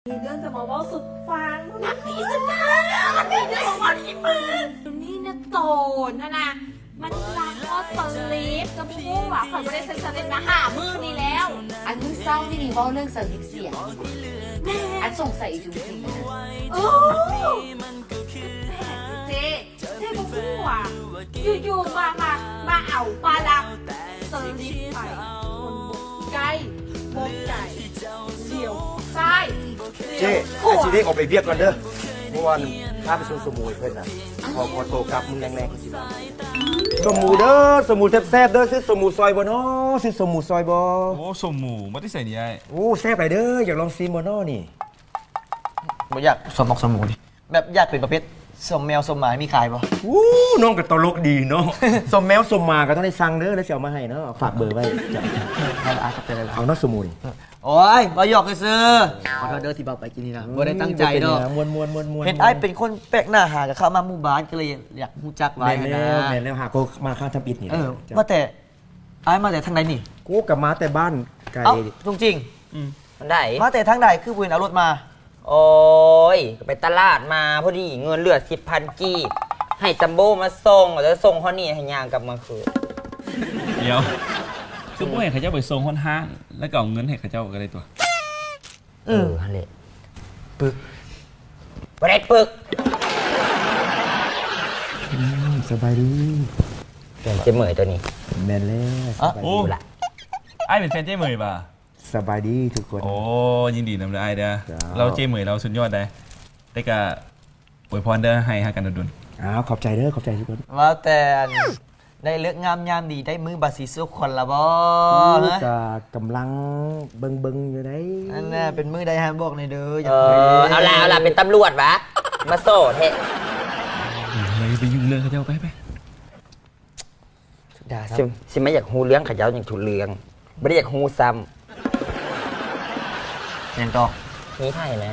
ມີເລື່ອງຈະມາເວົ້າສູ່ຟັງ. ມັນມີສະຕາ ມັນມີເລື່ອງມາເວົ້າອີກມື້. ນີ້ນະໂຕນຫັ້ນນະ ມັນລັກເອົາສະລິບ ກໍບໍ່ຮູ້ວ່າຂ້ອຍບໍ່ໄດ້ໃສ່ສະລິບມາຫ້າມື້ນີ້ແລ້ວ. ອັນມື້ເຊົ້ານີ້ນີ້ເວົ້າເລື່ອງສະລິບເສຍ. ແມ່ນ. ອັນສົງໄສອີ່ຈຸງຈິງນະ. ເອີ ແມ່ນເດ້. ເຈົ້ບໍ່ຮູ້ວ່າ ຢູ່ໆ ມາ ມາ ມາເອົາປາລັກສະລິບໄປ ໃກ້ບໍ່ໄກ ລ້ຽວຊ້າຍ ເຈ້ ອ້າຍຊິໄດ້ອອກໄປວຽກກ່ອນເດີ ເພາະວ່າຂ້າໄປສົ່ງສົມໝູໃຫ້ເພິ່ນນະ. ຂໍ ຂໍໂຕກັບມື້ແລງໆ ຂ້ອຍຊິມາ. ສົມໝູເດີ ສົມໝູແຊບໆ ເດີ ຊື້ສົມໝູຊອຍບໍ່ນໍ ຊື້ສົມໝູຊອຍບໍ່? ໂອ້ ສົມໝູ ມາແຕ່ໃສນີ້ອ້າຍ? ໂອ້ ແຊບຫຼາຍເດີ ຢາກລອງຊີມບໍ່ນໍນີ້? ບໍ່ຢາກ ສົມໝູ ສົມໝູນີ້ ແບບຢາກເປັນປະເພດສົມແມວສົມໝາ ມີຂາຍບໍ່? ອູ້ ນ້ອງກໍຕົລົກດີເນາະ. ສົມແມວສົມໝາກໍຕ້ອງໄດ້ສັ່ງເດີ ແລ້ວຊິເອົາມາໃຫ້ເນາະ. ຝາກເບີໄວ້. ເອົາລະ ອ້າຍ ຂອບໃຈຫຼາຍໆ. ເອົາເນາະ ສົມໝູນີ້. ໂອ້ຍ ບໍ່ຢອກຊື່ໆ. ຂໍໂທດເດີທີ່ເວົ້າໄປກີ້ນີ້ນະ ບໍ່ໄດ້ຕັ້ງໃຈເນາະ. ບໍ່ເປັນຫຍັງ ມ່ວນໆໆໆ. ເຫັນອ້າຍເປັນຄົນແປກໜ້າຫາກໍເຂົ້າມາໝູ່ບ້ານ ກໍເລີຍຢາກຮູ້ຈັກຫຼາຍຫັ້ນນະ. ແມ່ນແລ້ວ ແມ່ນແລ້ວ ຫາກໍມາຄັ້ງທຳອິດນີ້. ເອີ ວ່າແຕ່ ອ້າຍມາແຕ່ທາງໃດນີ້? ກູກໍມາແຕ່ບ້ານໄກ. ເອົ້າ ຕົງຈິງ. ອືມ ອັນໃດ? ມາແຕ່ທາງໃດ ຄືບໍ່ເຫັນເອົາລົດມາ? ໂອ້ຍ ກໍໄປຕະຫຼາດມາພໍດີ ເງິນເຫຼືອສິບພັນກີບ ໃຫ້ຈັມໂບ້ມາສົ່ງ ແລ້ວສົ່ງຮອດນີ້ ໃຫ້ຍ່າງກັບມາຄືນ. ດຽວ ຄືບໍ່ໃຫ້ເຂົາເຈົ້າໄປສົ່ງຮອດຮ້ານ ແລ້ວກໍເອົາເງິນໃຫ້ເຂົາເຈົ້າກໍໄດ້ຕົວະ. ເອີ ຫັ້ນແຫຼະ ປຶກ ບໍ່ໄດ້ປຶກ. ອືມ ສະບາຍດີ. ແຟນເຈ້ເໝີຍຕົວນີ້. ແມ່ນແລ້ວ. ເອົ້າ ສະບາຍດີ. ໂອ້ ອ້າຍເປັນແຟນເຈ້ເໝີຍຫວາ? ສະບາຍດີທຸກຄົນ. ໂອ້ ຍິນດີນຳເດີອ້າຍເດີ. ເຈົ້າ. ລາວເຈ້ເໝີຍລາວສຸດຍອດໃດ໋ ແຕ່ກະອວຍພອນເດີ ໃຫ້ຮັກກັນດົນໆ. ອ້າວ ຂອບໃຈເດີ ຂອບໃຈທຸກຄົນ. ວ່າແຕ່ ໄດ້ເລີກງາມຍາມດີ ໄດ້ມື້ບາສີສຸກຄົນລະບໍ່? ໂອ້ ຮະ? ກະກຳລັງເບິ່ງໆຢູ່ໃດ໋. ອັນນ່າ ເປັນມື້ໃດຫາບອກແດ່ເດີ ຢາກ ເອີ ເອົາລະ ເອົາລະ ເປັນຕຳຫຼວດຫວາ? ມາໂສແທ້. ເອີ ໄປຫຍຸ້ງເລື່ອງເຂົາເຈົ້າ ໄປ ໄປ. ຊິ ຊິມາຢາກຮູ້ເລື່ອງເຂົາເຈົ້າຫຍັງທຸເລື່ອງ ບໍ່ໄດ້ຢາກຮູ້ຊ້ຳ. ຫຍັງຕໍ່? ມີໃຜນະ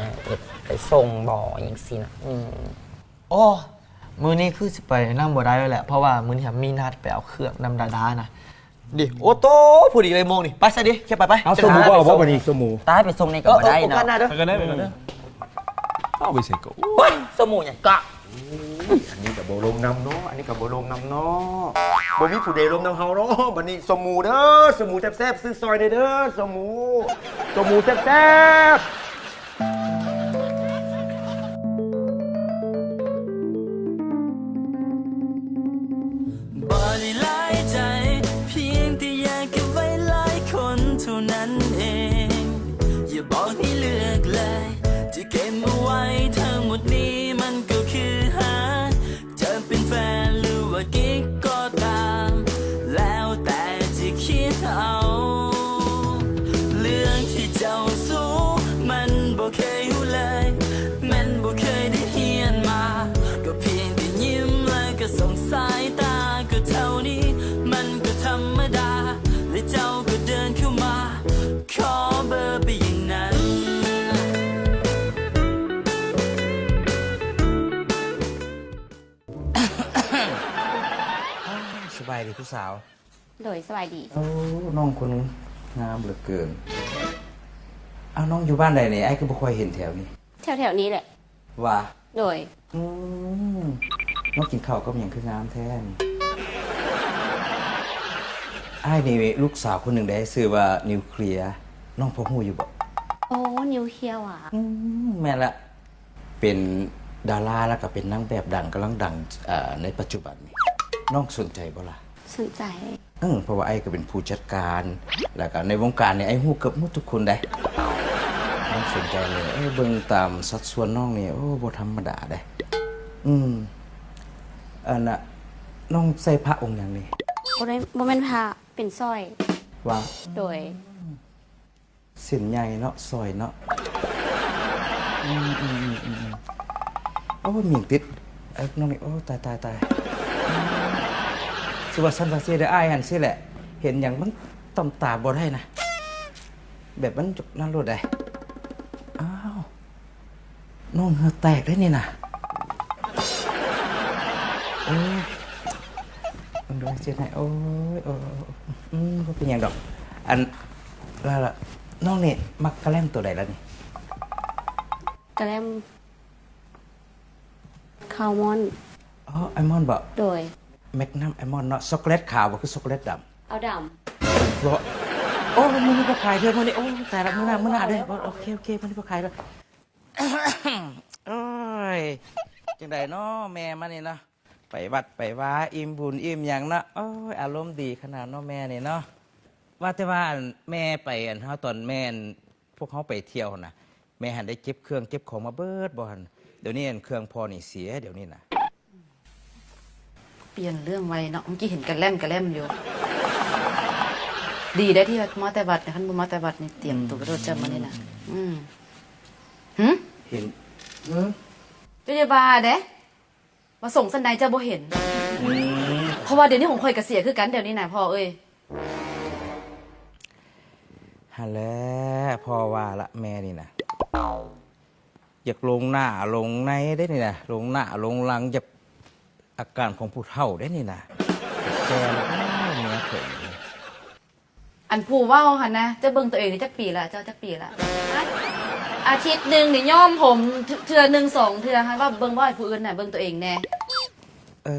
ໄປສົ່ງບໍ່ ຫຍັງຊີ້ນະ. ອືມ. ໂອ້ ມື້ນີ້ຄືຊິໄປນຳບໍ່ໄດ້ແລ້ວແຫຼະ ເພາະວ່າມື້ນີ້ມີນັດໄປເອົາເຄື່ອງນຳດາດານະ. ດີ ໂອ້ໂຕ ພໍດີເລີຍໂມງນີ້ ໄປຊະດີ ເຂົ້າໄປ ໄປ. ເອົາ ສົມໝູບໍ່ເອົາບໍ່ບັດນີ້ ສົມໝູ? ຕາຍ ໄປສົ່ງນີ້ກໍບໍ່ໄດ້ເນາະ. ເອີ ເອີ ໂອກາດໜ້າເດີ. ໄປກັນເດີ ໄປກັນເດີ. ເອົາໄປໃສກໍ ໂອ້ຍ ສົມໝູຫຍັງກະ. ໂອ້ຍ ອັນນີ້ກໍບໍ່ລົງນຳເນາະ ອັນນີ້ກໍບໍ່ລົງນຳເນາະ ບໍ່ມີຜູ້ໃດລົງນຳເຮົາເນາະ. ບັດນີ້ສົມໝູເດີ ສົມໝູແຊບໆ ຊື້ຊອຍແດ່ເດີ ສົມໝູ ສົມໝູແຊບໆ. ບໍ່ໄດ້ຫຼາຍໃຈ ພຽງແຕ່ຢາກເກັບໄວ້ຫຼາຍຄົນເທົ່ານັ້ນເອງ ຢ່າບອກໃຫ້ເລືອກເລີຍ ຈະເກັບເອົາໄວ້ທັງໝົດນີ້ ມັນກໍຄືຫາ ຈະເປັນແຟນຫຼືວ່າກິກກໍຕາມ ແລ້ວແຕ່ຈະຄິດເອົາ. ເລື່ອງທີ່ເຈົ້າຮູ້ ມັນບໍ່ເຄີຍຮູ້ເລີຍ ແມ່ນບໍ່ເຄີຍໄດ້ຮຽນມາ ກໍພຽງແຕ່ຍິ້ມ ແລ້ວກໍສົ່ງສາຍຕາ ກໍເທົ່ານີ້ ມັນກໍທຳມະດາ ແລະເຈົ້າກໍເດີນເຂົ້າມາ ຂໍເບີໄປຢ່າງນັ້ນ. ສະບາຍດີຜູ້ສາວ. ໂດຍ ສະບາຍດີ. ໂອ້ ນ້ອງຄົນງາມເຫຼືອເກີນ. ອ້າວ ນ້ອງຢູ່ບ້ານໃດນີ້? ອ້າຍຄືບໍ່ຄ່ອຍເຫັນແຖວນີ້. ແຖວໆນີ້ແຫຼະ. ຫວາ? ໂດຍ. ອືມ ນ້ອງກິນເຂົ້າກັບຫຍັງຄືງາມແທ້ນີ້? ອ້າຍນີ້ລູກສາວຄົນໜຶ່ງເດ້ ຊື່ວ່ານິວເຄລຍ ນ້ອງພໍຮູ້ຢູ່ບໍ່? ໂອ້ ນິວເຄລຍຫວາ? ອືມ ແມ່ນລະ. ເປັນດາລາ ແລ້ວກໍເປັນນາງແບບດັງ ກຳລັງດັງ ເອີ ໃນປັດຈຸບັນນີ້ ນ້ອງສົນໃຈບໍ່ລະ? ສົນໃຈ. ເອີ ເພາະວ່າອ້າຍກໍເປັນຜູ້ຈັດການ ແລ້ວກໍໃນວົງການນີ້ ອ້າຍຮູ້ເກືອບໝົດທຸກຄົນໃດ໋. ນ້ອງສົນໃຈນີ້ ເອີ ເບິ່ງຕາມສັດສ່ວນນ້ອງນີ້ ໂອ້ ບໍ່ທຳມະດາໃດ໋. ອືມ ອັນນ່າ ນ້ອງໃສ່ພະອົງຫຍັງນີ້? ບໍ່ໄດ້ ບໍ່ແມ່ນພະ ເປັນສ້ອຍ. ຫວາ? ໂດຍ. ເສັ້ນໃຫຍ່ເນາະ ຊອຍເນາະ. ອືມ ອືມ ອືມ ອືມ ໂອ້ ມີຫຍັງຕິດ ເອີ ນ້ອງນີ້ ໂອ້ ຕາຍ ຕາຍ ຕາຍ. ອືມ ຊິວ່າຊັ້ນວ່າຊີ້ເດີ ອ້າຍຫັ້ນຊີ້ແຫຼະ ເຫັນຫຍັງມັນຕຳຕາບໍ່ໄດ້ນະ ແບບມັນນັ້ນໂລດໃດ໋. ອ້າວ ນ້ອງເຫື່ອແຕກເດ້ນີ້ນະ. ໂອ້ຍ ເບິ່ງດູເຈັບໃຫ້. ໂອ້ຍ ໂອ້ຍ ອືມ ບໍ່ເປັນຫຍັງດອກ. ອັນ ລະ ລະ ນ້ອງນີ້ມັກກະແລັມໂຕໃດລະນີ້? ກະແລັມ ອາລມອນ. ອໍ ອາລມອນບໍ? ໂດຍ. ແມັກນັມອາລມອນເນາະ. ຊັອກໂກແລັດຂາວບໍ ຄືຊັອກໂກແລັດດຳ? ເອົາດຳ. ໂອ້ ໂອ້ ມື້ນີ້ບໍ່ຂາຍເທື່ອ ມື້ນີ້. ໂອ້ ຕາຍລະ ມື້ໜ້າ ມື້ໜ້າເດີ້. ໂອເຄ ໂອເຄ ມື້ນີ້ບໍ່ຂາຍເດີ້. ໂອ້ຍ ຈັ່ງໃດເນາະແມ່ມານີ້ເນາະ? ໄປວັດໄປວາ ອີ່ມບຸນອີ່ມຫຍັງເນາະ. ໂອ້ຍ ອາລົມດີຂະໜາດເນາະແມ່ນີ້ເນາະ. ວ່າແຕ່ວ່າ ອັນ ແມ່ໄປ ອັນ ເຮົາ ຕອນແມ່ ອັນ ພວກເຮົາໄປທ່ຽວຫັ້ນນະ ແມ່ຫັ້ນໄດ້ເກັບເຄື່ອງເກັບຂອງມາເບິດບໍ່ຫັ້ນ? ດຽວນີ້ ອັນ ເຄື່ອງພໍ່ນີ້ເສຍດຽວນີ້ນະ. ປ່ຽນເລື່ອງໄວເນາະ ເມື່ອກີ້ເຫັນກະແລ່ມກະແລ່ມຢູ່. ດີໄດ໋ທີ່ວ່າມາແຕ່ວັດນະ ຄັນບໍ່ມາແຕ່ວັດນີ້ຕຽມໂຕໄປໂລດເຈົ້າມື້ນີ້ນະ. ອືມ ຫຶ? ເຫັນ ເອີ ເຈົ້າຢ່າວ່າເດ້ ວ່າສົງສັນໃດເຈົ້າບໍ່ເຫັນ. ອືມ ເພາະວ່າດຽວນີ້ຂອງຂ້ອຍກະເສຍຄືກັນດຽວນີ້ນະພໍ່ເອີຍ. ຫັ້ນແຫຼະ ພໍ່ວ່າລະ ແມ່ນີ້ນະ ຢາກລົງໜ້າລົງໃນເດ້ນີ້ນະ ລົງໜ້າລົງຫຼັງ ຢາກ ອາການຂອງຜູ້ເຖົ້າເດ້ນີ້ນະ ແກ່ແລ້ວເນາະ ເມຍເຂີນ. ອັນຜູ້ເວົ້າຫັ້ນນະ ເຈົ້າເບິ່ງໂຕເອງນີ້ຈັກປີລະ ເຈົ້າຈັກປີລະ? ອາທິດໜຶ່ງນີ້ຍ້ອມຜົມເທື່ອໜຶ່ງສອງເທື່ອ ຫັ້ນວ່າເບິ່ງບໍ່ໃຫ້ຜູ້ອື່ນນະ ເບິ່ງໂຕເອງແດ່. ເອີ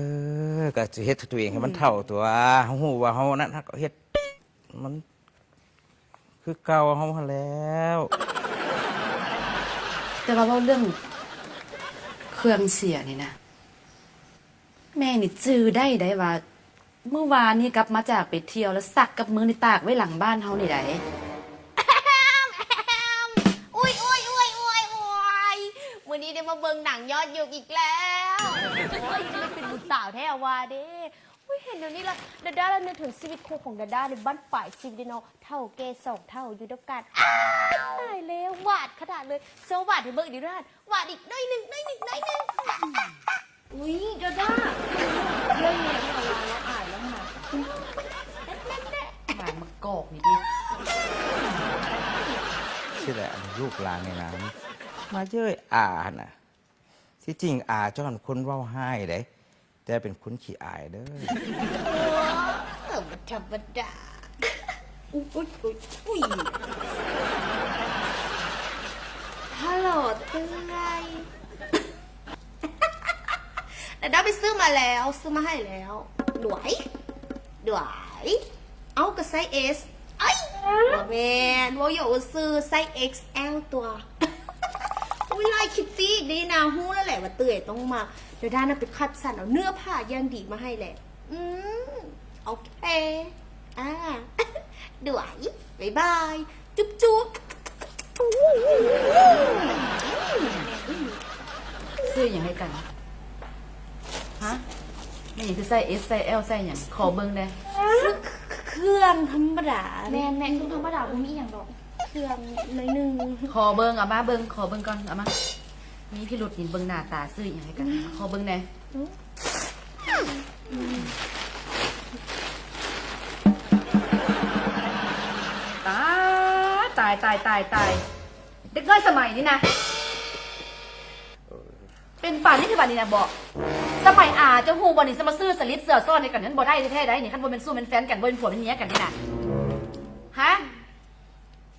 ກະຊິເຮັດໂຕເອງໃຫ້ມັນເຖົ້າຕົວະ ເຮົາຮູ້ວ່າເຮົານັ້ນ ເຮົາກະເຮັດມັນ ຄືເກົ່າເຮົາຫັ້ນແລ້ວ. ແຕ່ວ່າເວົ້າເລື່ອງເຄື່ອງເສຍນີ້ນະ ແມ່ນີ້ຈື່ໄດ້ໄດ໋ວ່າ ມື້ວານນີ້ກັບມາຈາກໄປທ່ຽວ ແລ້ວຊັກກັບມືນີ້ຕາກໄວ້ຫຼັງບ້ານເຮົານີ້ໄດ໋. ອຸ້ຍ ອຸ້ຍ ອຸ້ຍ ອຸ້ຍ ອຸ້ຍ ມື້ນີ້ໄດ້ມາເບິ່ງໜັງຍອດຍຸກອີກແລ້ວ. ໂອ້ຍ ມັນເປັນບຸນຕາວແທ້ວ່າເດ້. ອຸ້ຍ ເຫັນແນວນີ້ລະ ດາດາລະນຶກເຖິງຊີວິດຄູ່ຂອງດາດາໃນບັ້ນປາຍຊີວິດເດເນາະ ເຖົ້າແກ່ສອງເຖົ້າຢູ່ນຳກັນ. ອ້າ ຕາຍແລ້ວ ຫວານຂະໜາດເລີຍ. ໂຊຫວານໃຫ້ເບິ່ງອີກເດີ ຫວານອີກໜ້ອຍໜຶ່ງ ໜ້ອຍໜຶ່ງ ໜ້ອຍໜຶ່ງ. ອຸ້ຍ ດາດາ ເລື່ອງນີ້ລາວອາຍແລ້ວຫັ້ນນະ. ໝາຍມາກອກນີ້ຕິ. ຊິແຫຼະ ອັນລູກຫຼານນີ້ນະ ມາເຍີ້ຍອາຫັ້ນນະ. ທີ່ຈິງອາເຈົ້າຫັ້ນຄົນເວົ້າຮ້າຍເດ້ ແຕ່ເປັນຄົນຂີ້ອາຍເດີ. ເອີ ບໍ່ທຳມະດາ. ອຸ້ຍ ອຸ້ຍ ອຸ້ຍ ອຸ້ຍ. ຮາໂຫຼ ເອື້ອຍ ດາດາໄປຊື້ມາແລ້ວ ຊື້ມາໃຫ້ແລ້ວ. ດວຍ ດວຍ. ເອົ້າ ກະໄຊເອສ. ເອີຍ ບໍ່ແມ່ນ ເວົ້າຫຍອກຊື່ ໄຊເອັກແອລຕົວະ. ອຸ້ຍ ລາຍຄິດຕີ້ດີນະ ຮູ້ແລ້ວແຫຼະວ່າເອື້ອຍຕ້ອງມັກ. ດາດານະໄປຄັດສັນເອົາເນື້ອຜ້າຢ່າງດີມາໃຫ້ແຫຼະ. ອືມ ໂອເຄ ອາ ດວຍ ບາຍບາຍ ຈຸບຈຸບ. ຊື້ຫຍັງໃຫ້ກັນ? ຮະ? ແມ່ນຫຍັງຄືໃສ່ເອັສ ໃສ່ແອລ ໃສ່ຫຍັງ? ຂໍເບິ່ງແດ່. ຊື້ເຄື່ອງທຳມະດາ. ແມ່ນໆ ເຄື່ອງທຳມະດາ ບໍ່ມີຫຍັງດອກ ເຄື່ອງໜ້ອຍໜຶ່ງ. ຂໍເບິ່ງ ເອົາມາເບິ່ງ ຂໍເບິ່ງກ່ອນ ເອົາມາ. ມີພິລຸດນີ້ ເບິ່ງໜ້າຕາ ຊື້ຫຍັງໃຫ້ກັນ? ຂໍເບິ່ງແດ່. ຕາຍ ຕາຍ ຕາຍ ຕາຍ ຕາຍ ເດັກນ້ອຍສະໄໝນີ້ນະ ເປັນປານນີ້ຄືບາດນີ້ນະບໍ. ສະໄໝອາ ເຈົ້າຮູ້ບໍ່ນີ້ ຊິມາຊື້ສະລິບເສື້ອຊ້ອນໃຫ້ກັນ ມັນບໍ່ໄດ້ແທ້ໆໃດ໋ນີ້. ຄັນບໍ່ແມ່ນຊູ້ແມ່ນແຟນກັນ ບໍ່ແມ່ນຜົວແມ່ນເມຍກັນນີ້ນະ ຮະ?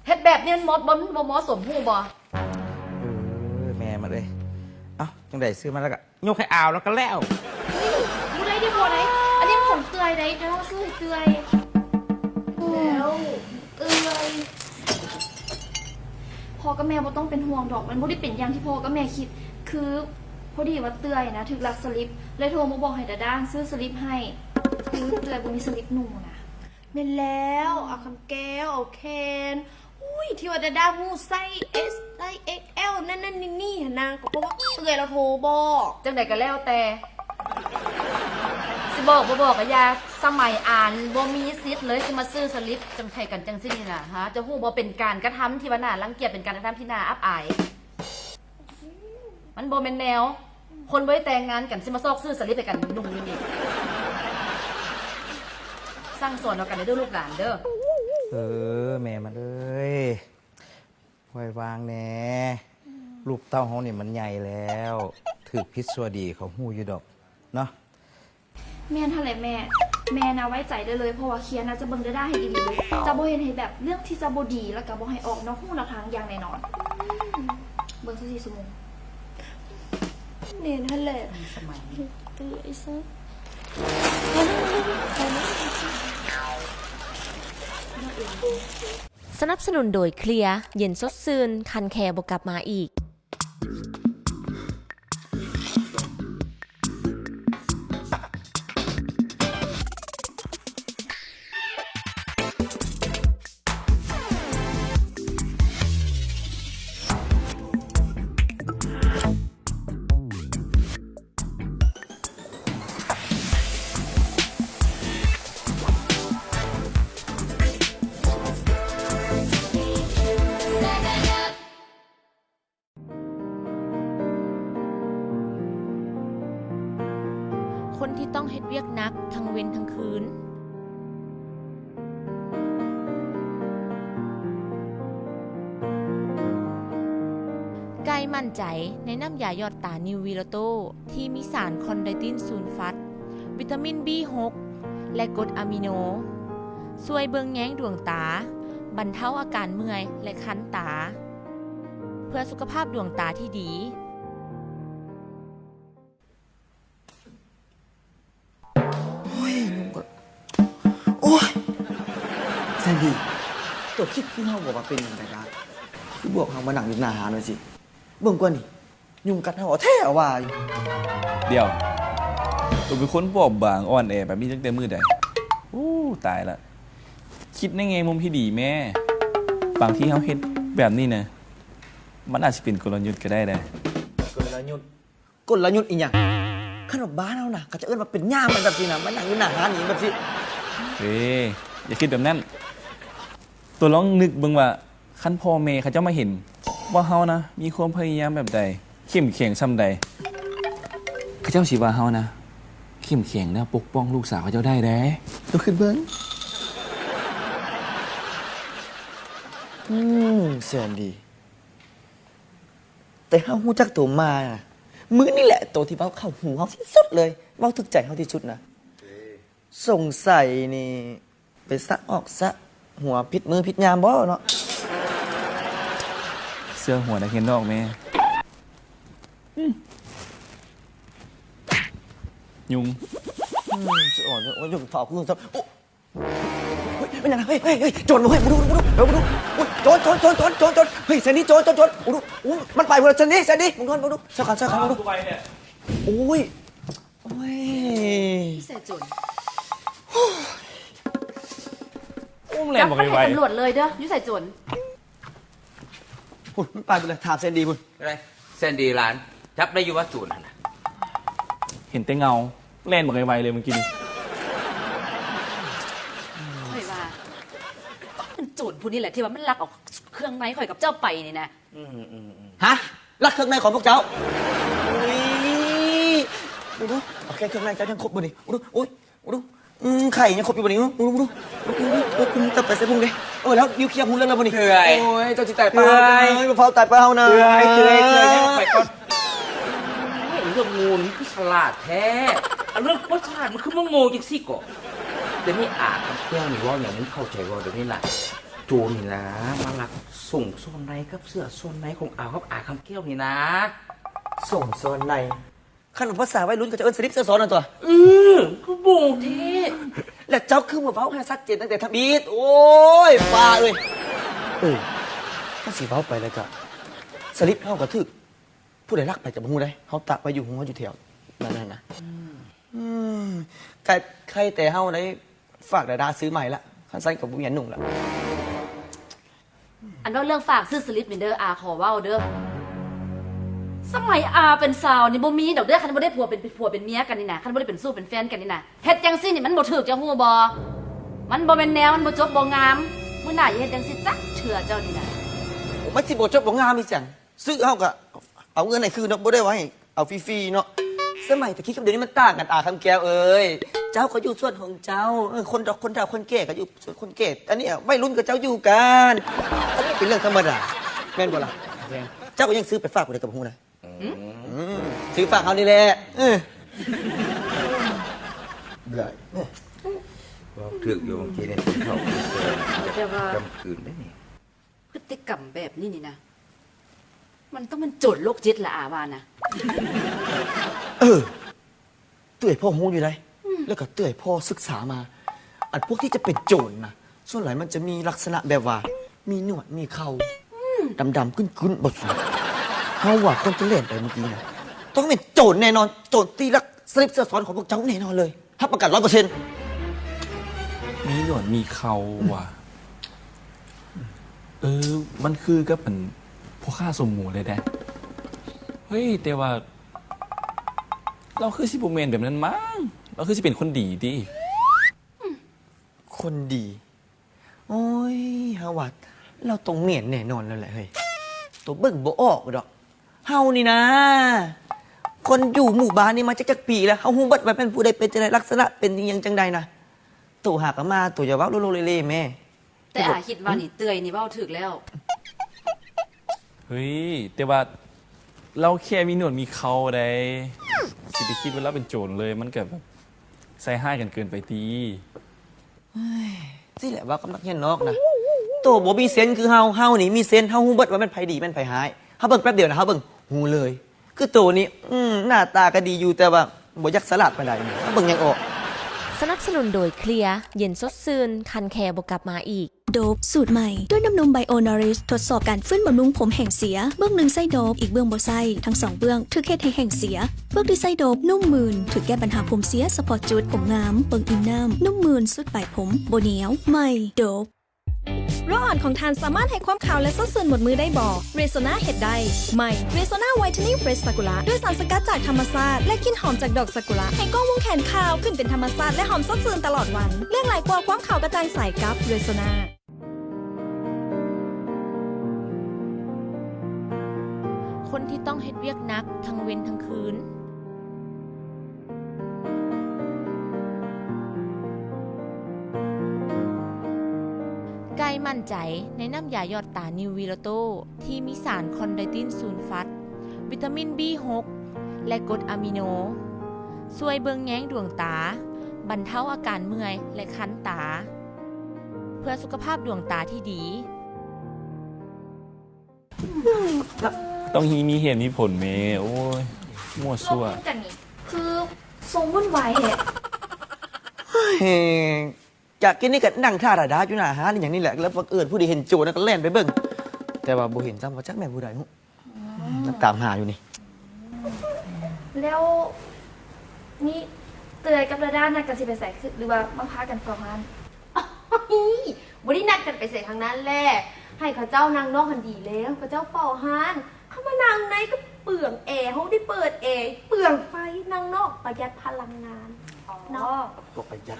ເຮັດແບບນີ້ມັນບໍ່ ບໍ່ ບໍ່ເໝາະສົມ ຮູ້ບໍ່? ເອີ ແມ່ມັນເອີຍ. ເອົ້າ ຈັ່ງໃດ ຊື້ມາແລ້ວກະຍົກໃຫ້ອາວແລ້ວກະແລ້ວ. ບໍ່ໄດ້ເດ້ ບໍ່ໄດ້ ອັນນີ້ຂອງເອື້ອຍໃດ໋ ດາດາຊື້ໃຫ້ເອື້ອຍ. ແລ້ວເອື້ອຍ ພໍ່ກັບແມ່ບໍ່ຕ້ອງເປັນຫ່ວງດອກ ມັນບໍ່ໄດ້ເປັນຢ່າງທີ່ພໍ່ກັບແມ່ຄິດ. ຄືພໍດີວ່າເອື້ອຍນະຖືກລັກສະລິບ ເລີຍໂທມາບອກໃຫ້ດາດາຊື້ສະລິບໃຫ້. ຄືເອື້ອຍບໍ່ມີສະລິບໜູນະ. ແມ່ນແລ້ວ ອາຄຳແກ້ວ ອາແຄນ. ອຸ້ຍ ທີ່ວ່າດາດາຮູ້ໄຊເອັສ ໄຊເອັກແອລ ນັ້ນໆນີ້ໆຫັ້ນນະ ກໍເພາະວ່າເອື້ອຍລາວໂທບອກ. ຈັ່ງໃດກໍແລ້ວແຕ່ ຊິບອກບໍ່ບອກກໍຢ່າ ສະໄໝອານບໍ່ມີສິດເລີຍ ຊິມາຊື້ສະລິບຈັ່ງໃສ່ກັນຈັ່ງຊີ້ນີ້ນະ. ຮະ ເຈົ້າຮູ້ບໍ່ ເປັນການກະທຳທີ່ວ່າໜ້າລັງກຽດ ເປັນການກະທຳທີ່ໜ້າອັບອາຍ. ມັນບໍ່ແມ່ນແນວ ຄົນບໍ່ໄດ້ແຕ່ງງານກັນ ຊິມາຊອກຊື້ສະລິບໃຫ້ກັນນຸ່ງຢູ່ນີ້. ສັ່ງສອນເອົາກັນເດີລູກຫຼານເດີ. ເອີ ແມ່ມັນເອີຍ ປ່ອຍວາງແດ່. ອືມ ລູກເຕົ້າເຮົານີ້ມັນໃຫຍ່ແລ້ວ ຖືກຜິດຊົ່ວດີເຂົາຮູ້ຢູ່ດອກເນາະ. ແມ່ນຫັ້ນແຫຼະແມ່ ແມ່ນະໄວ້ໃຈໄດ້ເລີຍ ເພາະວ່າຄຽນນະຈະເບິ່ງດາດາໃຫ້ດີໆເລີຍ ຈະບໍ່ເຮັດໃຫ້ແບບເລື່ອງທີ່ຈະບໍ່ດີ ແລ້ວກະບໍ່ໃຫ້ອອກນອກຮູນອກທາງຢ່າງແນ່ນອນ. ນຊາວສີ່ຊົ່ວໂມງ. ແມ່ນຫັ້ນແຫຼະ ສະໄໝນີ້ ເອີ ໄອ້ສັດ. ສະໜັບສະໜູນໂດຍ ເຄລຍ ເຢັນສົດຊື່ນ ຄັນແຄບໍ່ກັບມາອີກ. ຄົນທີ່ຕ້ອງເຮັດວຽກໜັກທັງເວັນທັງຄືນ. ໄກ່ໝັ້ນໃຈໃນນ້ຳຢາຢອດຕານິວວີໂລໂຕ ທີ່ມີສານຄອນໄດຕິນຊູນຟັດ, ວິຕາມິນບີຫົກ ແລະ ກົດອາມິໂນ, ຊ່ວຍເບິ່ງແຍງດວງຕາ, ບັນເທົາອາການເມື່ອຍ ແລະ ຄັນຕາ. ເພື່ອສຸຂະພາບດວງຕາທີ່ດີ. ໂອ້ຍ ຍຸງກັດ ໂອ້ຍ ແຊນດີ ໂຕຄິດຄືເຮົາບໍ່ວ່າເປັນຫຍັງໃດນະ ຄືບອກເຮົາມານັ່ງຢູ່ໜ້າຮ້ານວ່າຊີ້ ເບິ່ງກວ່ານີ້ ຍຸງກັດເຮົາເອົາແທ້ເອົາວ່າຢູ່. ດຽວ ໂຕເປັນຄົນບອບບາງອ່ອນແອແບບນີ້ຕັ້ງແຕ່ມື້ໃດ? ໂອ້ ຕາຍລະ ຄິດໃນແງ່ມຸມທີ່ດີແມ້ ບາງທີເຮົາເຮັດແບບນີ້ນະ ມັນອາດຊິເປັນກົນລະຍຸດກໍໄດ້ເດ້. ກົນລະຍຸດ? ກົນລະຍຸດອີ່ຫຍັງ? ຄັນວ່າບ້ານເຮົານະ ເຂົາຈະເອີ້ນວ່າເປັນຍາມແບບຊີ້ນະ ມານັ່ງຢູ່ໜ້າຮ້ານອີ່ຫຍັງແບບຊີ້. ເອີ ຢ່າຄິດແບບນັ້ນ. ໂຕລອງນຶກເບິ່ງວ່າ ຄັນພໍ່ແມ່ເຂົາເຈົ້າມາເຫັນວ່າເຮົານະ ມີຄວາມພະຍາຍາມແບບໃດ ເຂັ້ມແຂງສ່ຳໃດ ເຂົາເຈົ້າຊິວ່າເຮົານະ ເຂັ້ມແຂງແລ້ວປົກປ້ອງລູກສາວເຂົາເຈົ້າໄດ້ເດ້. ໂຕຄິດເບິ່ງ. ອືມ ແສນດີ. ແຕ່ເຮົາຮູ້ຈັກໂຕມານະ ມື້ນີ້ແຫຼະໂຕທີ່ເວົ້າເຂົ້າຫູເຮົາທີ່ສຸດເລີຍ ເວົ້າຖືກໃຈເຮົາທີ່ສຸດນະ. ສົງໄສນີ້ໄປສະອອກສະຫົວຜິດມື້ຜິດຍາມບໍ່ເນາະ? ເຊື່ອຫົວນັກຮຽນນອກແມ້. ອືມ ຍຸງ. ອືມ ສະອອກ ໂອ້ຍ ຍຸງເຝົ້າຄື ໂອ້ ເຮີ້ຍ ແມ່ນຫຍັງ? ເຮີ້ຍ ເຮີ້ຍ ເຮີ້ຍ ໂຈນບໍ່? ເຮີ້ຍ ມາດູ ມາດູ ມາດູ ໂອ້ຍ ໂຈນ ໂຈນ ໂອ້ຍ ມັນໄປພຸ້ນແລ້ວ ແຊນດີ ໂຈນ ໂຈນ ໂຈນ ໂອ້ຍ ມາດູ ຊອກກັນ ຊອກກັນ ມາດູ ໂອ້ຍ ໂອ້ຍ ຢູ່ໃສໂຈນ? ໂອ້ ມັນແລ່ນບັກໄວ ຈັບມັນໃຫ້ຕຳຫຼວດເລີຍເດີ້ ຢູ່ໃສໂຈນ? ພຸ້ນ ມັນໄປພຸ້ນແລ້ວ ຖາມແຊນດີພຸ້ນ. ແຊນດີຫຼານ ຈັບໄດ້ຢູ່ວ່າໂຈນຫັ້ນນະ? ເຫັນແຕ່ເງົາ ແລ່ນບັກໄວໆເລີຍມື້ກີ້ນີ້. ຂ້ອຍວ່າ ຕ້ອງເປັນໂຈນຜູ້ນີ້ແຫຼະ ທີ່ວ່າມັນລັກເອົາເຄື່ອງໃນຂ້ອຍກັບເຈົ້າໄປນີ້ນະ. ອືມ ຮະ? ລັກເຄື່ອງໃນຂອງພວກເຈົ້າ? ໂອ້ຍ ດູດູ ເອົາແຄ່ເຄື່ອງໃນເຈົ້າຍັງຄົບບໍ່ນີ້? ດູ ໂອ້ຍ ດູ ອືມ ໄຂ່ຍັງຄົບຢູ່ບໍ່ນີ້? ດູ ດູ ດູ ໂອ້ຍ ເຈົ້າໄປໃສ່ພຸ້ນເດ້. ເອີ ແລ້ວນິວເຄຍຮູ້ເລື່ອງແລ້ວບໍ່ນີ້? ໂອ້ຍ ເຈົ້າຊິຕາຍປະເຮົາເດີ ເຈົ້າຟ້າວຕາຍປະເຮົານະ. ໄປກ່ອນ. ໂອ້ຍ ເລື່ອງໂງ່ນີ້ຄືສະຫຼາດແທ້ ອັນເລື່ອງບໍ່ສະຫຼາດມັນຄືມາໂງ່ຈັ່ງຊີ້ເກາະ. ດຽວນີ້ອາຄຳແກ້ວນີ້ເວົ້າຫຍັງ ມຶງເຂົ້າໃຈບໍ່ດຽວນີ້ນະ? ໂຈນນີ້ນະ ມາລັກສົ້ງສ່ວນໃນກັບເສື້ອສ່ວນໃນຂອງອາວກັບອາຄຳແກ້ວນີ້ນະ. ສົ້ງສ່ວນໃນ? ຄັນວ່າພາສາໄວລຸ້ນເຂົາຈະເອີ້ນສະລິບເສື້ອສ່ອນນັ້ນຕົວະ. ອື ຄືໂບງແທ້. ແລ້ວເຈົ້າຄືບໍ່ເວົ້າໃຫ້ຊັດເຈນຕັ້ງແຕ່ທຳອິດ? ໂອ້ຍ ປ້າເອີຍ. ເອີ ຄັນຊິເວົ້າໄປແລ້ວກະ ສະລິບເຮົາກະຖືກ ຜູ້ໃດລັກໄປກະບໍ່ຮູ້ເດ້ ເຮົາຕາກໄວ້ຢູ່ຫົວຢູ່ແຖວນັ້ນນະ. ອືມ ກະໄຄແຕ່ເຮົາໄດ້ຝາກດາດາຊື້ໃໝ່ລະ ຄັນຊັ້ນກະບໍ່ມີອັນນຸ່ງລະ. ອັນເວົ້າເລື່ອງຝາກຊື້ສະລິບນີ້ເດີ ອາຂໍເວົ້າເດີ ສະໄໝອາເປັນສາວນີ້ບໍ່ມີດອກເດີ ຄັນບໍ່ໄດ້ຜົວເປັນ ເປັນຜົວເປັນເມຍກັນນີ້ນະ ຄັນບໍ່ໄດ້ເປັນຊູ້ເປັນແຟນກັນນີ້ນະ ເຮັດຈັ່ງຊີ້ນີ້ມັນບໍ່ຖືກ ເຈົ້າຮູ້ບໍ່? ມັນບໍ່ແມ່ນແນວ ມັນບໍ່ຈົບບໍ່ງາມ ມື້ໜ້າຢ່າເຮັດຈັ່ງຊີ້ຈັກເທື່ອ ເຈົ້ານີ້ນະ. ໂອ້ ມັນຊິບໍ່ຈົບບໍ່ງາມອີ່ຫຍັງ? ຊື້ເຮົາກະເອົາເງິນໃຫ້ຄືນເນາະ ບໍ່ໄດ້ວ່າໃຫ້ເອົາຟຣີໆເນາະ. ສະໄໝແຕ່ກີ້ກັບດຽວນີ້ມັນຕ່າງກັນ ອາຄຳແກ້ວເອີຍ. ເຈົ້າກະຢູ່ສ່ວນຂອງເຈົ້າ ເອີ ຄົນດອກຄົນເຖົ້າຄົນແກ່ກະຢູ່ສ່ວນຄົນແກ່ ອັນນີ້ໄວລຸ້ນກະເຈົ້າຢູ່ກັນ ອັນນີ້ເປັນເລື່ອງທຳມະດາ ແມ່ນບໍ່ລະ? ແມ່ນ. ເຈົ້າກະຍັງຊື້ໄປຝາກຜູ້ໃດກະບໍ່ຮູ້ນະ. ອືມ ຊື້ຝາກເຮົານີ້ແຫຼະ. ເອີ ເວົ້າຖືກຢູ່ ບາງທີນີ້ເຂົາ ແຕ່ວ່າ ກຳກືນໄດ້ນີ້ ພຶດຕິກຳແບບນີ້ນີ້ນະ ມັນຕ້ອງເປັນໂຈນໂລກຈິດລະ ອາວ່ານະ. ເອີ ເອື້ອຍພໍຮູ້ຢູ່ໃດ໋ ອືມ ແລ້ວກໍເອື້ອຍພໍສຶກສາມາ ອັນພວກທີ່ຈະເປັນໂຈນນະ ສ່ວນຫຼາຍມັນຈະມີລັກສະນະແບບວ່າ ມີໜວດ ມີເຂົາ ອືມ ດຳໆ ກຶ້ນໆ ບໍ່ ເຮົາວ່າຄົນທີ່ແລ່ນໄປເມື່ອກີ້ນະ ຕ້ອງເປັນໂຈນແນ່ນອນ ໂຈນທີ່ລັກສະລິບເສື້ອຊ້ອນຂອງພວກເຈົ້າແນ່ນອນເລີຍ. ຮັບປະກັນຮ້ອຍເປີເຊັນ. ມີໜວດມີເຂົາວ່າ ເອີ ມັນຄືກັບອັນ ພໍ່ຄ້າສົມໝູເລີຍເດ້. ເຮີ້ຍ ແຕ່ວ່າລາວຄືຊິບໍ່ແມ່ນແບບນັ້ນມັ້ງ ລາວຄືຊິເປັນຄົນດີຕິ. ຄົນດີ? ໂອ້ຍ ເຮົາວ່າລາວຕ້ອງແມ່ນແນ່ນອນແລ້ວແຫຼະເຮີ້ຍ ໂຕເບິ່ງບໍ່ອອກດອກ. ເຮົານີ້ນາ ຄົນຢູ່ໝູ່ບ້ານນີ້ມາຈັກ ຈັກປີແລ້ວ ເຮົາຮູ້ເບິດວ່າແມ່ນຜູ້ໃດເປັນຈັ່ງໃດ ລັກສະນະເປັນອີ່ຫຍັງຈັ່ງໃດນະ. ໂຕຫາກະມາ ໂຕຢ່າເວົ້າໂລໆເລໆແມ່. ແຕ່ອາຄິດວ່ານີ້ເອື້ອຍນີ້ເວົ້າຖືກແລ້ວ. ເຮີ້ຍ ແຕ່ວ່າລາວແຄ່ມີໜວດມີເຂົາໃດ໋ ຊິໄປຄິດວ່າລາວເປັນໂຈນເລີຍ ມັນກະແບບໃສ່ຮ້າຍກັນເກີນໄປຕິ. ເຮີ້ຍ ຊີ້ແຫຼະ ເວົ້າກັບນັກຮຽນນອກນະ. ໂຕບໍ່ມີເຊັນຄືເຮົາ ເຮົານີ້ມີເຊັນ ເຮົາຮູ້ເບິດວ່າແມ່ນໃຜດີແມ່ນໃຜຮ້າຍ ເຮົາເບິ່ງແປັບດຽວນະ ເຮົາເບິ່ງຮູ້ເລີຍ. ຄືໂຕນີ້ ອືມ ໜ້າຕາກະດີຢູ່ ແຕ່ວ່າບໍ່ຢາກສະຫຼາດປານໃດ ເຮົາເບິ່ງຫຍັງອອກ. ສະໜັບສະໜູນໂດຍ ເຄລຍ ເຢັນສົດຊື່ນ ຄັນແຄ່ບໍ່ກັບມາອີກ. ໂດບສູດໃໝ່ ດ້ວຍນ້ຳນົມ Bio Nourish ທົດສອບການຟື້ນບຳລຸງຜົມແຫ້ງເສຍ ເບື້ອງໜຶ່ງໃຊ້ໂດບ ອີກເບື້ອງບໍ່ໃຊ້ ທັງສອງເບື້ອງຖືກເຮັດໃຫ້ແຫ້ງເສຍ. ເປືອກທີ່ໃຊ້ໂດບນຸ້ມມື່ນ ຖືກແກ້ບັນຫາຜົມເສຍສະເພາະຈຸດ, ຜົມງາມ, ເບິ່ງອີ່ມນ້ຳ, ນຸ້ມມື່ນ, ສຸດປາຍຜົມ, ບໍ່ໜຽວ. ໃໝ່ ໂດບ. ໂລອ່ອນຂອງທ່ານສາມາດໃຫ້ຄວາມຂາວ ແລະ ສົດຊື່ນໝົດມື້ໄດ້ບໍ່? Rexona ເຮັດໄດ້. ໃໝ່ Rexona Whitening Fresh Sakura ດ້ວຍສານສະກັດຈາກທຳມະຊາດ ແລະ ກິ່ນຫອມຈາກດອກຊາກຸຣະ ໃຫ້ກ້ອງວົງແຂນຂາວຂຶ້ນເປັນທຳມະຊາດ ແລະ ຫອມສົດຊື່ນຕະຫຼອດວັນ. ເລືອກຫຼາຍກວ່າຄວາມຂາວກະຈ່າງໃສກັບ Rexona. ຄົນທີ່ຕ້ອງເຮັດວຽກໜັກທັງເວັນທັງຄືນ. ໄກ່ໝັ້ນໃຈໃນນ້ຳຢາຢອດຕາ New Virato ທີ່ມີສານຄອນໄດຕິນຊູນຟັດ, ວິຕາມິນ ບີຫົກ ແລະ ກົດອາມິໂນ, ຊ່ວຍເບິ່ງແຍງດວງຕາ, ບັນເທົາອາການເມື່ອຍ ແລະ ຄັນຕາ. ເພື່ອສຸຂະພາບດວງຕາທີ່ດີ. ຕ້ອງມີເຫດມີຜົນແມ້. ໂອ້ຍ ມົ້ວຊົ່ວ. ເວົ້າກັນນີ້ຄືຊົງວຸ້ນວາຍແທ້. ເຮີ້ຍ ຈາກກີ້ນີ້ກໍນັ່ງຖ້າດາດາຢູ່ໜ້າຮ້ານອີ່ຫຍັງນີ້ແຫຼະ ແລ້ວບັງເອີນຜູ້ດີເຫັນໂຈນ ແລ້ວກໍແລ່ນໄປເບິ່ງ ແຕ່ວ່າບໍ່ເຫັນຊ້ຳວ່າຈັກແມ່ນຜູ້ໃດ. ອືມ ມັນຕາມຫາຢູ່ນີ້. ແລ້ວນີ້ເອື້ອຍກັບດາດານັດກັນຊິໄປໃສ ຫຼືວ່າມາພາກັນເຝົ້າຮ້ານ? ໂອ້ຍ ບໍ່ໄດ້ນັດກັນໄປໃສທັງນັ້ນແຫຼະ ໃຫ້ເຂົາເຈົ້ານັ່ງນອກຫັ້ນດີແລ້ວ ເຂົາເຈົ້າເຝົ້າຮ້ານ. ເຂົ້າມານັ່ງໃນກໍເປືອງແອ ເຮົາໄດ້ເປີດແອ ເປືອງໄຟ ນັ່ງນອກປະຢັດພະລັງງານເນາະ. ກໍປະຢັດ.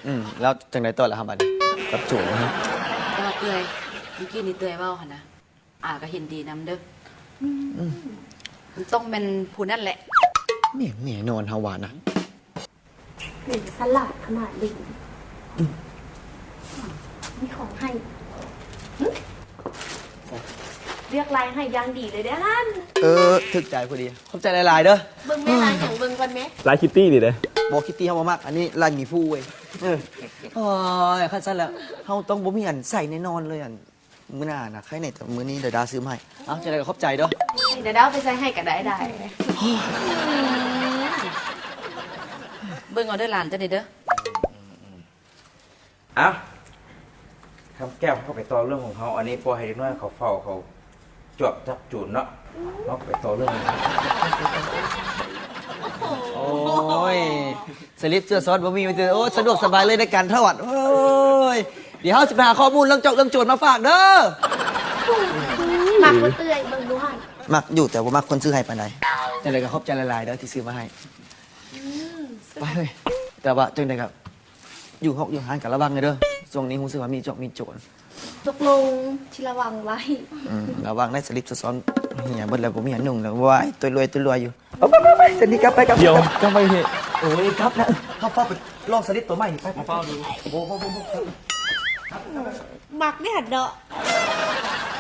ອືມ ແລ້ວຈັ່ງໃດຕໍ່ລະຄັບ ບັດນີ້ກັບໂຈນນະ? ແຕ່ວ່າເອື້ອຍ ເມື່ອກີ້ນີ້ເອື້ອຍເວົ້າຫັ້ນນະ ອາກໍເຫັນດີນຳເດີ້. ອືມ ມັນຕ້ອງແມ່ນຜູ້ນັ້ນແຫຼະ. ແມ່ນແນ່ນອນ ເຮົາວ່ານະ. ເປັນສະຫຼາດຂະໜາດນີ້. ອືມ ມີຂອງໃຫ້. ຫຶ? ເລືອກລາຍໃຫ້ຢ່າງດີເລີຍເດ້ຫັ້ນ. ເອີ ຖືກໃຈພໍດີ. ຂອບໃຈຫຼາຍໆເດີ້. ເບິ່ງແມ່ ລາຍຫຍັງ? ເບິ່ງກ່ອນແມ່. ລາຍຄິດຕີ້ນີ້ເດ້. ບໍ່ ຄິດຕີ້ເຮົາບໍ່ມັກ. ອັນນີ້ລາຍໝີພູເວີຍ. ເອີ ໂອ້ຍ ຄັນຊັ້ນແລ້ວ ເຮົາຕ້ອງບໍ່ມີອັນໃສ່ແນ່ນອນເລີຍ ອັນ ມື້ໜ້ານະ ໃຄແນ່ ແຕ່ມື້ນີ້ດາດາຊື້ມາໃຫ້. ເອົ້າ ຈັ່ງໃດກໍຂອບໃຈເດີ້. ດາດາເອົາໄປໃສ່ໃຫ້ກໍໄດ້ ໄດ້. ເບິ່ງເອົາເດີ້ຫຼານເຈົ້ານີ້ເດີ້. ເອົ້າ ຄຳແກ້ວ ເຮົາໄປຕໍ່ເລື່ອງຂອງເຮົາ. ອັນນີ້ປ່ອຍໃຫ້ເດັກນ້ອຍເຂົາເຝົ້າ ເຂົາຈວກຈັບໂຈນເນາະ. ເຮົາໄປຕໍ່ເລື່ອງ. ໂອ້ຍ ສະລິບເສື້ອຊ້ອນບໍ່ມີ ມີແຕ່ ໂອ້ຍ ສະດວກສະບາຍເລີຍໃນການທອດ. ໂອ້ຍ ດຽວເຮົາຊິໄປຫາຂໍ້ມູນເລື່ອງໂຈກເລື່ອງໂຈນມາຝາກເດີ້. ມັກບໍ່ເອື້ອຍ ເບິ່ງດູຫັ້ນ. ມັກຢູ່ ແຕ່ບໍ່ມັກຄົນຊື້ໃຫ້ປານໃດ. ຈັ່ງໃດກໍຂອບໃຈຫຼາຍໆເດີ້ທີ່ຊື້ມາໃຫ້. ອືມ ໄປເລີຍ. ແຕ່ວ່າຈັ່ງໃດກໍຢູ່ຮອກຢູ່ຮ້ານກໍລະວັງແດ່ເດີ້. ຊ່ວງນີ້ຮູ້ສຶກວ່າມີໂຈກມີໂຈນ. ຕົກລົງ ຊິລະວັງໄວ້. ອືມ ລະວັງໄດ້ ສະລິບສະຊ້ອນເຫຍເບິດແລ້ວ ບໍ່ມີອັນນຸ່ງແລ້ວ. ວ້າຍ ຕົວລວຍ ຕົວລວຍຢູ່. ໄປ ໄປ ໄປ ໄປ ເສັນນີ້ກັບໄປ ກັບ. ດຽວ ກັບໄປເຮັດ. ໂອ້ຍ ກັບນະ ເຮົາຟ້າວໄປລອງສະລິບຕົວໃໝ່ນີ້. ໄປ ໄປ ໄປ ຟ້າວດູ. ໂອ້ ໂອ້ ໂອ້ ໂອ້ ມັກເດ້ຫັ້ນເນາະ.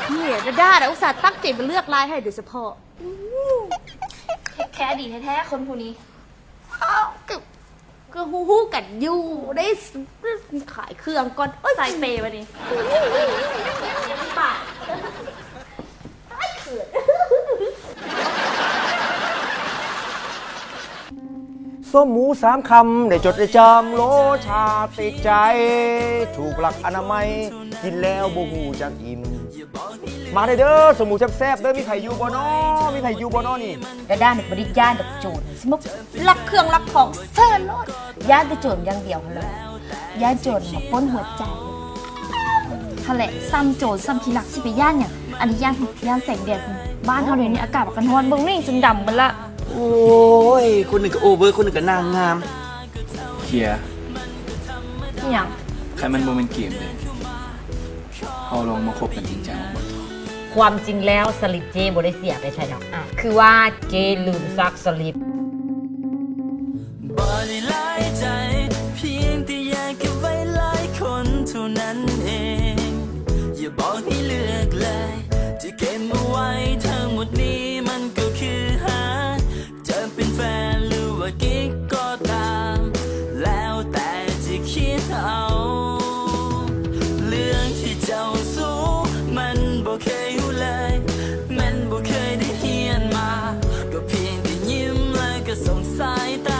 ເອີ ດາດານະ ອຸດສ່າຕັ້ງໃຈມາເລືອກລາຍໃຫ້ໂດຍສະເພາະ. ແທ້ໆ ດີແທ້ໆ ຄົນຜູ້ນີ້. ກໍຮູ້ໆກັນຢູ່ເດ້ ຂາຍເຄື່ອງກ່ອນ. ໂອ້ຍ ໃສ່ເປບາດນີ້ ປາດ ສົ້ມໝູສາມຄຳ ໄດ້ຈົດໄດ້ຈຳ ລົດຊາດຕິດໃຈ ຖືກຫຼັກອະນາໄມ ກິນແລ້ວບໍ່ຮູ້ຈັກອີ່ມ. ມາເດີ ສົ້ມໝູແຊບໆເດີ ມີໃຜຢູ່ບໍ່ນໍ? ມີໃຜຢູ່ບໍ່ນໍນີ້? ດາດານີ້ບໍ່ໄດ້ຢ້ານດອກໂຈນ ຊິມາລັກເຄື່ອງລັກຂອງເຊີນໂລດ. ຢ້ານແຕ່ໂຈນຢ່າງດຽວຫັ້ນແຫຼະ ຢ້ານໂຈນມາປຸ້ນຫົວໃຈຫັ້ນແຫຼະ. ຊ້ຳໂຈນຊ້ຳຂີ້ລັກ ຊິໄປຢ້ານຫຍັງ? ອັນນີ້ຢ້ານ ຢ້ານແສງແດດ. ບ້ານເຮົາດຽວນີ້ອາກາດມັນກະຮ້ອນ ເບິ່ງນີ້ຈົນດຳໝົດລະ. ໂອ້ຍ ຄົນໜຶ່ງກະໂອເວີ ຄົນໜຶ່ງກະນາງງາມ. ເຄຍ ອີ່ຫຍັງ? ຄັນມັນບໍ່ແມ່ນເກມເດ ເຮົາລອງມາຄົບກັນຈິງຈັງເບິ່ງ. ຄວາມຈິງແລ້ວສະລິບເຈ້ບໍ່ໄດ້ເສຍໄປໃສດອກ ຄືວ່າເຈ້ລືມຊັກສະລິບ. ບໍ່ໄດ້ຫຼາຍໃຈ ພຽງແຕ່ຢາກເກັບໄວ້ຫຼາຍຄົນເທົ່ານັ້ນເອງ. ຢ່າບອກໃຫ້ເລືອກເລີຍ ທີ່ເກັບມາໄວ້ທັງໝົດນີ້ມັນກໍຄືຫາ ຈະເປັນແຟນຫຼືວ່າກິກກໍຕາມ ແລ້ວແຕ່ຈະຄິດເອົາ. ເລື່ອງທີ່ເຈົ້າຮູ້ມັນບໍ່ເຄີຍຮູ້ເລີຍ ແມ່ນບໍ່ເຄີຍໄດ້ຮຽນມາ ກໍພຽງແຕ່ຍິ້ມແລ້ວກໍສົ່ງສາຍຕາ